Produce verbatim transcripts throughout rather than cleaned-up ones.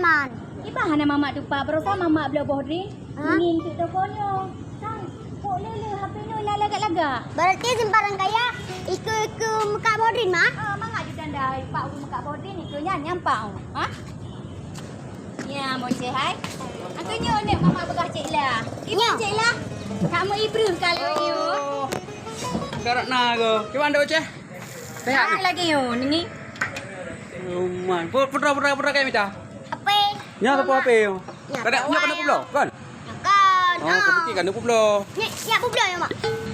Man. Kiban hana mamak tupat, baroesa mamak bloe boh drien. Ha? Ngieng teuk toko nyoe. Kan, kok lé-lé H P nyoe na lagak-lagak. Berarti simpan rangkaya ikeue-ikeue meukat boh drien, Ma? Ah, mangat ju tanda ipak u meukat boh drien ikeue nyan nyampak. Ha? Nya, Boceh hai. Aku nyoe nek mamak peugah Cek Lah. Ibu Cek Lah. Kamu ibreuh kalau nyoe. Oh. Karat na go. Kiban dak, Boceh? Sehat? Ah, lagi yo, ni. Rumah. Pu-, putra, putra, putra kayak mita. Apa? Nya apa apa yo? Nya kada apa nya kada ya? Publo, kan? Kan. Oh, ah. Kau kan publo. Ni, ya publo ya, Mak.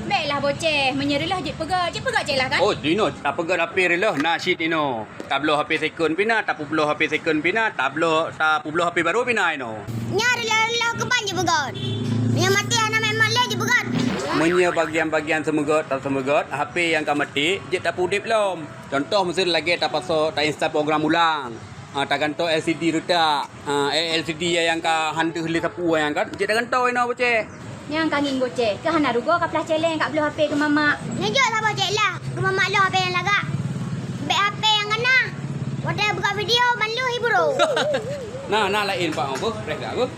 Baiklah, Boceh. Meunyoe reuloh jeuet peugah, jeuet peugah Cek Lah, kan? Oh, dino, tak peugah H P reuloh, na cit ino. Tabloe H P second pih na, tapubloe H P second pih na, tabloe, tapubloe H P baru pih na ino. Nya reuloh-reuloh keuban jeuet peugah. Meunyoe maté hana mat-mat lé jeuet peugah. Meunyoe bagian-bagian seumeugot, taseumegot, H P nyang ka maté, jeuet tapeuudeb lom. Contoh, miseu lagée tapasoe, ta-install program ulang. Ha, tagantoe L C D reutak. Ha, eh, L C D nyang ka han deuh lé sapeue nyang kan. Jeuet tagantoe inoe, Boceh. Nyang ka ngieng, Boceh. Keu hana rugoe ka plah celeng ka bloe H P keu mamak. Neujok saboh Cek Lah. Keu mamak lôn H P nyang lagak. Bék H P nyang kana. Watée buka video, ban lheueh hiburan. Nah, na laén pak beuh, preh dah beuh.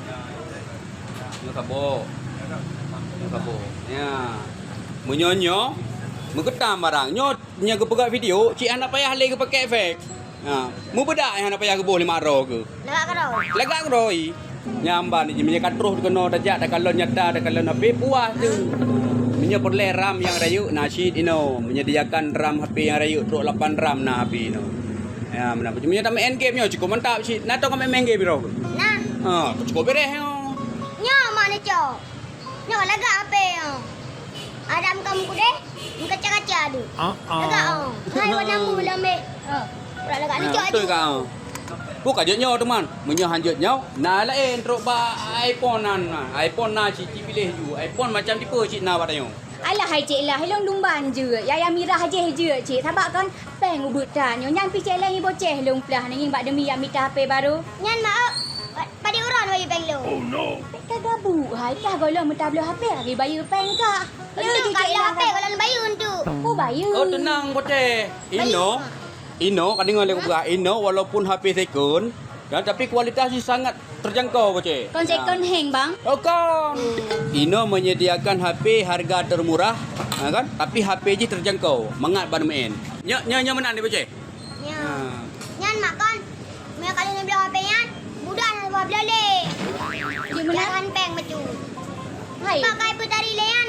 Nyoe saboh. Nyoe saboh. Ya. Meunyoe nyoe, meugeutam barang. Nyoe, nyoe geupeugah video, cit hana payah lé geupakée efek. Ha, meubedak nyang hana payah geuboh lima droe keuh. Lagak keudroe. Lagak keudroe. Nyan ban jih, meunyoe ka troh keunoe tajak, takalon nyata, takalon H P, puas teuh. Meunyoe peureulée RAM nyang rayeuk, na cit inoe. Meunyoe diakan RAM H P nyang rayeuk, trok lapan RAM na H P inoe. Ya, meunan. Meunyoe tameu'en game nyoe, cukup mantap cit. Na tong ka main game droe keuh? Na. Ha, cukup bereh nyoe. Nyoe mak neucok. Nyoe lagak H P nyoe. Adam ka meukeudeh, meukaca-kaca deuh. Ah, ah. Lagak, oh. Hai, warna mu lambek. Oh. Lagak, lagak. Ah, beutôi ka, oh. Bukan jeuet nyoe, teuma. Meunyoe han jeuet nyoe, na laén trok bak iPhone nan. iPhone na cit, cit piléh ju. iPhone macam tipe cit na bak tanyoe. Alah, hai Cek Lah, ilong lumban jeuet. Ya, ya mirah jih jeuet, Cik. Sabab kon péng ubeut that nyoe. Nyan pih Cek Lah ngieng Boceh lôn plah, ngieng bak demi ya mita H P baru. Nyan mak, oh, pa-, padé uroe bayeue péng lôn. Oh, no. Ka gabuk, hai, kah gohlom meutabloe H P lagi bayeue péng kah? Untuk kali H P gohlom bayeue untuk. Oh, bayeue. Oh, tenang, Boceh. Inoe, inoe, ka deungoe lé kupeugah, inoe walaupun H P second, kan, tapi kualitas jih sangat terjangkau, Boceh. Kon second hand, Bang? Oh, kon. Inoe menyediakan H P harga termurah, ha, kan? Tapi H P jih terjangkau, mangat ban meu'en. Nyoe, nyoe, nyoe meunan ni, Boceh. Nyan. Ha. Nyan mak kon, meunyoe ka lheueh neubloe H P nyan, budak na saboh bloe lé. Di mana? Jalan péng bacut. Hai. Pakai peutari lé nyan.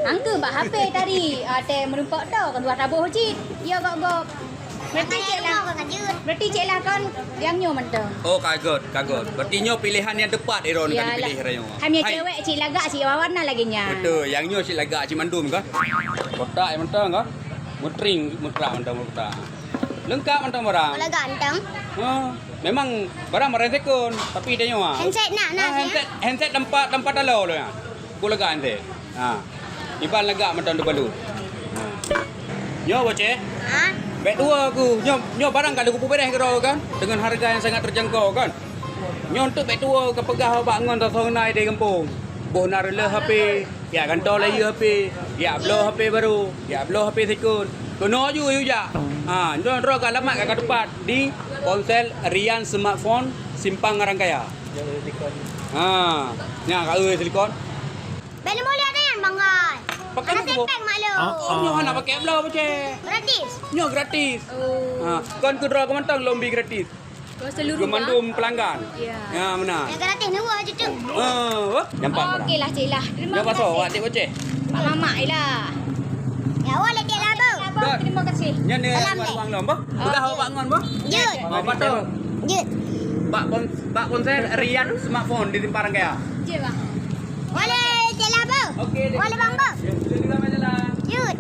Angkeu bak H P tari, ah, teuh meurumpok to, keudua taboh cit. Ya gop-gop. Berarti Cek Lah. Berarti Cek Lah kon nyang nyoe mantong. Oh, ka göt, ka göt. Berarti nyoe pilihan nyang tepat, Iron, kan pilih rayo. Hai, cewek cit lagak, cit warna lagée nyan. Betul, nyang nyoe cit lagak, cit mandum kan. Kotak nyang mantong kan. Meutring, meutrak mantong, meutrak. Leungkap mantong barang. Lagak mantong. Ha, memang barang-barang second, tapi tanyoe, ah. Handset na, na, ah, handset, handset tanpa, tanpa talo lo nyan. Ku lagak handset. Ha. Iban lagak mantong teubalut. Ha. Nyoe, Boceh. Ha? Bèk tuwo aku. Nyoe, nyoe barang ka lheueh kupeubeureh keudroe kan, dengan harga yang sangat terjangkau kan. Nyoe untuk bèk tuwo ka peugah bak ngon tasong nai di gampông. Boh na reuloh H P. Jak gantoe layeue H P, jak bloe H P baru, jak bloe H P second. Keunoe ju yue jak. Ha, nyoe droe ka alamat ka, ka teupat di Ponsel Rian Smartphone, Simpang Rangkaya. Ha, nyan ka eu silikon. Bèk leumo lihat nyan, Bang Gai. Pakai hana sepeng mak lôn. Oh, nyoe hana pakai bloe, Boceh. Gratis. Nyoe gratis. Oh. Ha, kon keu droe keu mantong lôn bi gratis. Ke seluruh, Bang? Keu mandum pelanggan. Ya. Ya, meunan. Nyang gratis ni wah cucu. Ah, wah, jampat barang. Okey lah, Cik lah. Terima kasih. Nyoe pasoe awak dik Boceh. Mak mamak je lah. Ya, awak dik lah, Bang. Terima kasih. Nyan ni salam deh. Bang Long, Bang. Okey. Peugah awak ngon, Bang. Jeuet. Oh, patut. Jeuet. Bak pon-, bak ponsel Rian Smartphone di Simpang Rangkaya. Jeuet, Bang. Boleh, Cik lah, Bang. Okey, dek. Boleh, Bang, Bang. Ya, boleh juga, Bang, jalan. Jeuet.